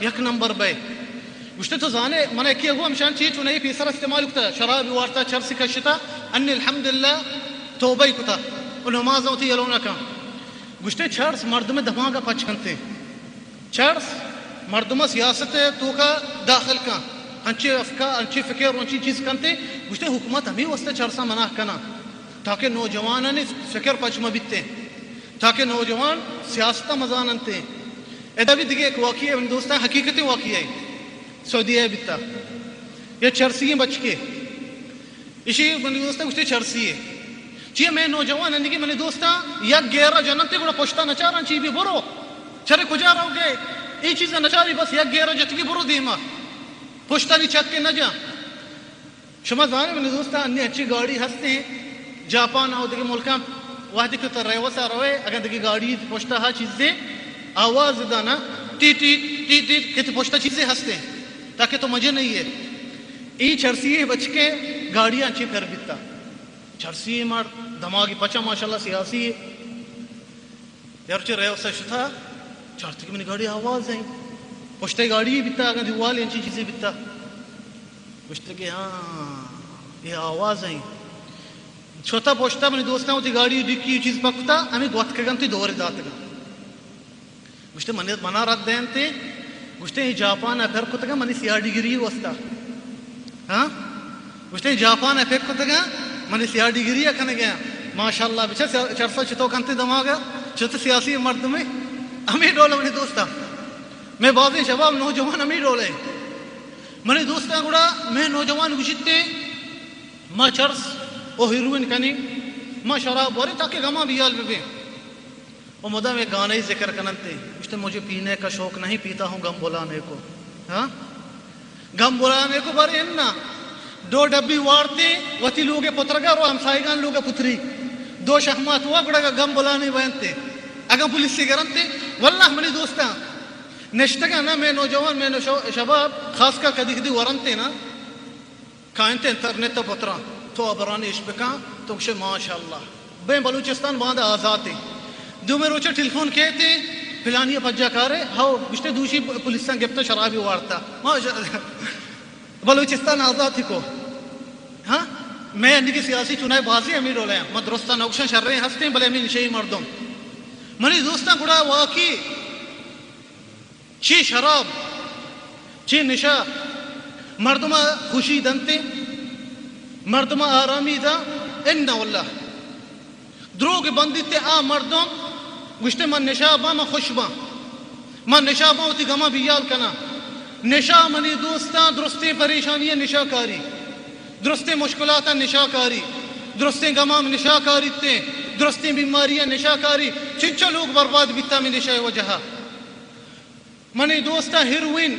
یک نمبر بئے۔ گوشتے تو زانے، من یکی گو ہمشان چی چونئی پیسر استعمال کتا، شراب وارتا، چرس کشتا، انی الحمدللہ توبہ کتا و نماز وتی یلو نہ کن۔ گوشتے چرس مردم دماغ پچ کنتے۔ چرس مردم سیاست توکا داخل کن۔ انچے افکار، انچے فکر، انچے چیز کنتے۔ گوشتے حکومت ہمیں واسطہ چرسا منع کنا تاکہ نوجوانانی فکر پچ مہ بیتے، تاکہ نوجوان سیاست مزاننتے۔ ادا بھی دیگه ایک واقعہ ہے، من دوستان، حقیقت واقعہ ہے، سعودیہ بیتا۔ یہ چرسی بچکے، اشی منی دوستاں گوشتے چرسی ہے۔ چیئے میں نوجوان اندگی منی دوستاں یک گیرا جننتے گڑا پشتا نچاران چی بھی برو۔ چرے کجا رو گئے؟ اے چیز نچاری بس یک گیرا جتگی برو دیما۔ پشتانی چک کے نہ جا۔ شما زانے منی دوستاں انی اچھی گاڑی ہستے ہیں۔ جاپان او دیگه ملکاں وہدی کہ تو ریوسا روے، اگر دیگه گاڑی پشتا ہا چیزے آواز دانا، ٹی ٹی ٹی ٹی کہ تو پشتا چیزے ہستے ہیں تاکہ تو مجھے نہیں ہے۔ ای چرسی بچکے گاڑیاں چی پر بیتا۔ چرسی مار دماغی پچا ماشاءاللہ سیاسی ہے۔ یار چہ ریوسا شتا، چارتی کہ منی گاڑی آواز ہیں۔ پشتے گاڑی بیتا، اگاں دیوال انچی چیزے بیتا۔ گوشتے کہ ہاں، یہ آواز ہیں۔ شتا پشتا منی دوستاں وتی گاڑی ڈکی چیز پکتا، ہمیں گوت کگن تی دور داتگا۔ گوشتے من، منا رد دینتے، گوشتے یہ جاپان پر کتگا منی سیاہ ڈگری واسطہ۔ ہاں؟ گوشتے جاپان ء پک کتگاں، منی سیاہ ڈگری ء کنگے آں۔ ماشاءاللہ، بچا سیاہ، چرسا چتو کنتے دماغ ء، چت سیاسی مردمے، ہمیں ڈول منی دوستاں۔ میں بازیں شباب نوجوان ہمیں ڈول ہیں۔ منی دوستاں گڑا میں نوجوان گوشتے، ما چرس او ہیروئن کنی، ما شراب وریں تاکہ گما بیال ببیں۔ و مدام یک گانے ذکر کننتے، گوشتے مجھے پینے کا شوق نہیں، پیتا ہوں غم بلانے کو۔ ہاں؟ غم بلانے کو بارے اننا۔ دو ڈبی وارتے، وتی لوگے پترگا رو ہمسائیگان لوگا پتری۔ دو شہمات ہوا گڑا غم بلانے بینتے۔ اگاں پولیس سے گرنتے، واللہ منی دوستاں، نشتگا نا میں نوجوان، میں نو شو-، شباب، خاص کر کدی کدی ورنتے نا۔ کاینت انٹرنیٹ ء پتراں، تو ہبرانی اش بکن، تو گشے ماشاءاللہ۔ بیں بلوچستان باندا آزات انت۔ دومی روچ ء ٹیلیفون کیت، پلانی ء پجا کارے، ہو، گشتے دوشی پولیساں گپتا شرابی وارتا۔ ماشاءاللہ۔ بلوچستان آزات کو۔ ہاں؟ میں انگی سیاسی چنائے بازی ہمیں ڈولے ہیں۔ میں درستان اوکشن شریں ہستیں، بلے ہمیں نشئی مردم۔ منی دوستاں گڑا واقعی چی شراب، چی نشہ مردم ء خوشی دنتے، مردم ء آرامی دا؟ ان واللہ۔ دروگ بندیت آ مردم گوشتے من نشہ باں، من خوش باں، من نشہ باں وتی گماں بیال کناں۔ نشہ منی دوستاں درستیں پریشانی ء نشہ کاری، درستیں مشکلات ء نشہ کاری، درستیں گماں نشہ کاری تے، درستیں بیماری ء نشہ کاری۔ چنچو لوگ برباد بیتا ہمیں نشہ ء وجہ ء۔ منی دوستاں، ہیروئن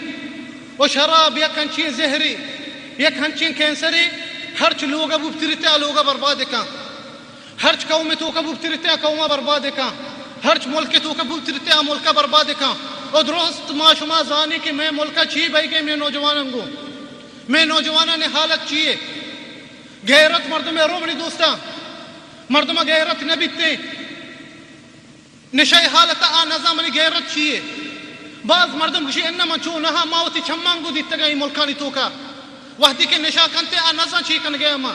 و شراب یک انچیں زہرے، یک انچیں کینسرے، ہرچ لوگ ء بوترتے آ لوگ ء برباد کن، ہرچ قوم ء توک ء بوترتے آ قوم ء برباد کن، ہرچ ملک ء توک ء بوترتے آ ملک ء برباد کن۔ و درست ما شما زانیں کہ مئے ملک ء چی بئیگ ء مئے نوجواناں گوں، مئے نوجوانانی حالت چی ہے؟ غیرت مردم ء رو منی دوستاں، مردم ء غیرت نہ بیتے۔ نشہ ء حالت ء آ نزاں منی غیرت چی یے۔ باز مردم گوشی، اناں من چو نہ آں، ما وتی چماں گوں دیتگ ء اے ملکانی توکا۔ وہدے کہ نشہ کنت ء آ نزاں چی کنگ ء آ ما۔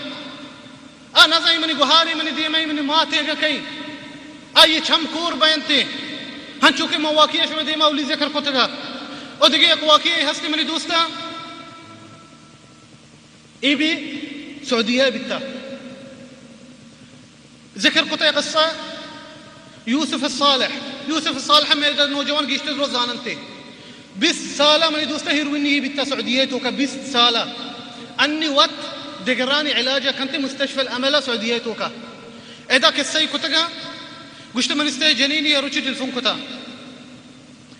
آ نزاں اے منی گہارے، منی دیمے، منی ماتے اگاں کئیں، آئی چم کور بینت۔ ہنچو کہ من واقعہ شمئے دیما اولی ذکر کتگ ء۔ و دگہ یک واقعہ ہستی منی دوستاں۔ اے بھی سعودیہ بیتا۔ ذکر کتا قصہ یوسف الصالح۔ یوسف الصالح میرے نوجوان گیشتر رو زاننتے۔ بیست سالہ منی دوست ہیروئنی بیتا سعودیہ توکا، بیست سالہ۔ انی وت دگرانی علاج کنتے مستشفی الامل سعودیہ توکا۔ ادا قصہ ہی کتگا، گوشت من استے جنینی روچی ٹیلیفون کتا۔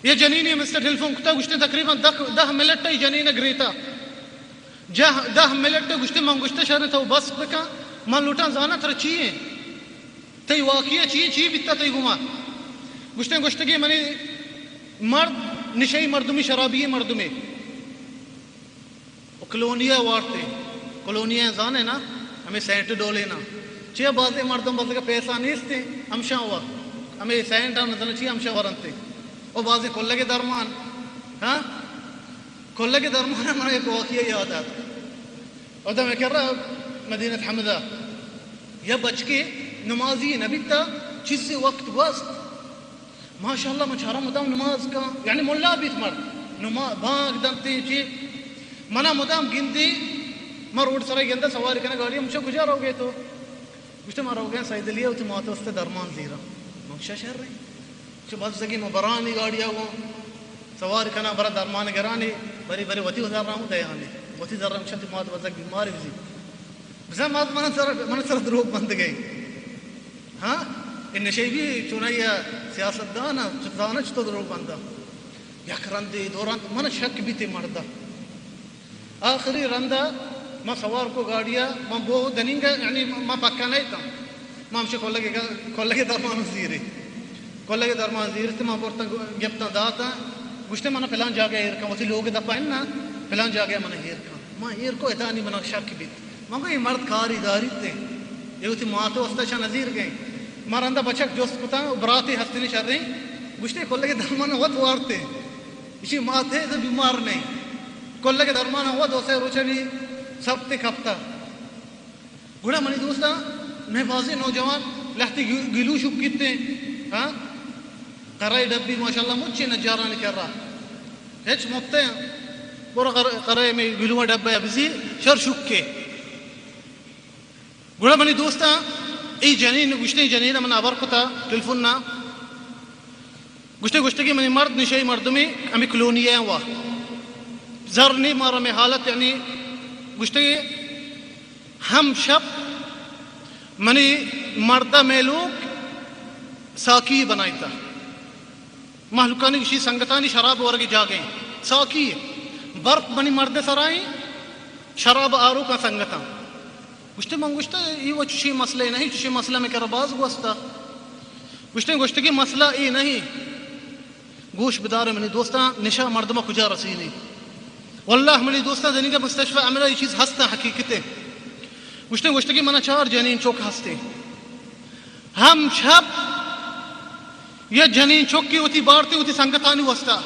یہ جنینی من استے ٹیلیفون کتا، گوشتے تقریباً دہ، دہ منٹ ای جنین گریتا۔ جہ دہ منٹ گوشتے، من گوشتے، شر تو بس بکن، من لوٹاں زاناں ترا چی ایں؟ تئی واقعہ چی ایں؟ چی بیتا تئی گما؟ گوشتے، گوشتگی منی مرد نشئی مردمی، شرابی مردمی۔ و کلونیا وارتے۔ کلونیا زانے نا؟ ہمیں سینٹ ڈولے نا۔ چیا بازے مردم بزگا پیسہ نیستے، ہمشاں وا۔ ہمیں سینٹ ہم نزانے چی ہمشاں ورنتے۔ و بازے کلگے درمان۔ ہاں؟ کلگ درمان ءَ من یک واقعہ یاد آت۔ اودا مئے کرا مدینہ حمدہ یا بچکے نمازی نہ بیتا، چیزے وقت گوست۔ ماشاءاللہ، من چارا مدام نماز کن، یعنی ملا بیت مرد، نما-، بانگ دنتے چی، منا مدام گندی، من روڈ سرا گندا سواری کنا گاڑی، مچا کجا روگے تو؟ گوشتے، ما روگیں سید علی ءَ وتی مات ءِ واسطہ درمان زیراں۔ من گوشا، شر ایں۔ چو بزگی ما برانی گاڑی ءَ گوں سوار کناں، برا درمان گرانی، بری بری وتی زراں ہوں دیانی۔ وتی زراں، گوشاں، تئی مات بزگ بیمار بزی۔ بزاں مات من سر، من سر دروگ بندگے۔ ہاں؟ اے نشئی بی چونائی سیاست دان، چو زاناں چتو دروگ بندا۔ یک رندے، دو رند، من شک بیتے مردا۔ آخری رندا ما سوار کو گاڑیا، ما بو دنینگا، یعنی ما پکا نہ اتاں۔ ما ہمشی کلگے، کلگے درمان زیری۔ کلگے درمان زیرتے ما برتاں، گپتاں داتاں۔ گوشتے، منا پلان جاگہ ایر کن، وتی لوگ دپا انا، پلان جاگہ منا ایر کن۔ ما ایر کو، اتانی منا شک بیت۔ ما گو، اے مرد کاری داریت ایں۔ اے وتی مات ءِ واسطہ چا نزیر گئے۔ ما رندا بچک جست کتاں، براتے ہستنی شریں۔ گوشتے، کلگے درمان وت وارتے۔ ایشی مات ءِ تو بیمار نہ ایں۔ کلگے درمان ہوا دو سے روچانی سبت کپتا۔ گڑا منی دوستاں، مئے بازیں نوجوان لہتے گلو شکیتے۔ ہاں؟ قرائے ڈبی ماشاءاللہ مچے نجارانی کرا۔ ہچ مفتے۔ برو قر-، قرائے مئے گلو ڈبہ بزی، شر شکے۔ گڑا منی دوستاں، اے جنین گوشتے، جنین من ہبر کتا ٹیلیفون نا۔ گوشتے، گوشتے کہ منی مرد نشئی مردمے ہمے کلونی ءَ وا۔ زر نی مارا، مئے حالت یعنی، گوشتے، ہم شپ منی مرد ءَ مئے لوگ ساکی بنائیتا۔ مہلوکانی گوشی سنگتانی شراب ورگے جاگہ ایں۔ ساکی برف منی مرد ءِ سرا ایں، شراب آروکاں سنگتاں۔ گوشتے، من گوشتا، اے و چشیں مسئلہ نہ ایں، چشیں مسئلہ مئے کرا باز گوستا۔ گوشتے، گوشتے کہ مسئلہ اے نہ ایں۔ گوش بدار منی دوستاں، نشہ مردم ءَ کجا رسینی؟ واللہ منی دوستاں، دنیگا مستشفی عملہ اے چیز ہستاں، حقیقت ایں۔ گوشتے، گوشتے کہ منا چار جنین چک ہستے۔ ہم شپ یا جنین چکی وتی بارتے وتی سنگتانی واسطہ۔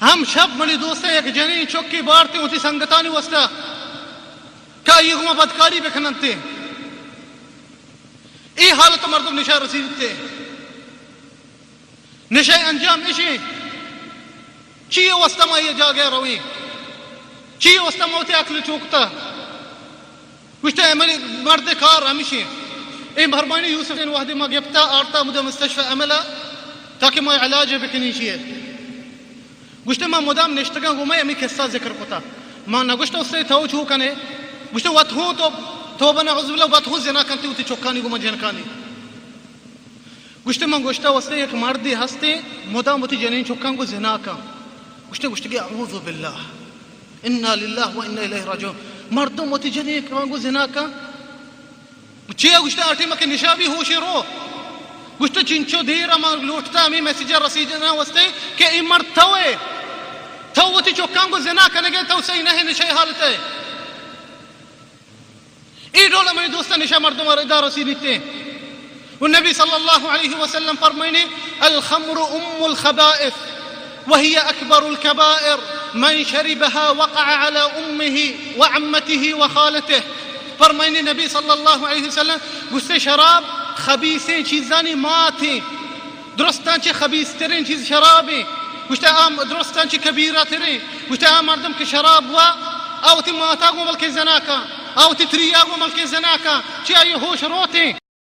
ہم شپ منی دوستاں یک جنین چکی بارتے وتی سنگتانی واسطہ کہ آئی گوما بدکاری بکننتے۔ اے حالت مردم نشہ رسیدتے۔ نشہ انجام اشیں۔ چی واسطہ ما اے جاگہ رویں؟ چی واسطہ ما وتی عقل چوکتا؟ گوشتے، اے منی مرد کار ہمیشی۔ اے مہربانی یوسف، اے وہدے ما گپتا آرتا مدہ مستشفی عملہ تاکہ ما علاج بکنی چیئے۔ گوشتے، ما مدام نشتگاں گوں مئے ہمے قصہ ذکر کتا۔ ما نہ گوشت، استے تو چو کنے؟ گوشتے، وت ہوں تو، توبہ نعوذ باللہ، وت ہوں زنا کنتے وتی چکانی گوما جنکانی۔ گوشتے، من گوشتا، واسطے یک مردے ہستے، مدام وتی جنین چکاں گوں زنا کن۔ گوشتے، گوشتے کہ اعوذ باللہ، انا للہ و انا الیہ راجعون۔ مردم وتی جنین چکاں گوں زنا کن۔ چیا؟ گوشتے، آ ٹیم کہ نشہ بی ہوشے رو۔ گوشتے، چنچو دیر ہما لوٹتا ہمے میسج رسیدنا واسطے کہ اے مرد تو ئے۔ تو وتی چکاں گوں زنا کنگے، تو صحیح نہ ئے، نشہ حالت ئے۔ اے ڈول منی دوستاں نشہ مردم ءَ را ادا رسینیت۔ و نبی صلی اللہ علیہ وسلم فرمائنی، الخمر ام الخبائث وهي اکبر الکبائر، من شربها وقع على امه وعمته وخالته۔ فرمائنی نبی صلی اللہ علیہ وسلم، گوشتے، شراب خبیثیں چیزانی ماتیں۔ درستاں چہ خبیث تریں چیز شرابیں۔ گوشتے، آ درستاں چہ کبیرہ تریں۔ گوشتے، آ مردم کہ شراب وا، آ وتی ماتا گوں بلکیں زنا کن، آ وتی تریا گوں بلکیں زنا کن، چہ آئی ہوش روتیں۔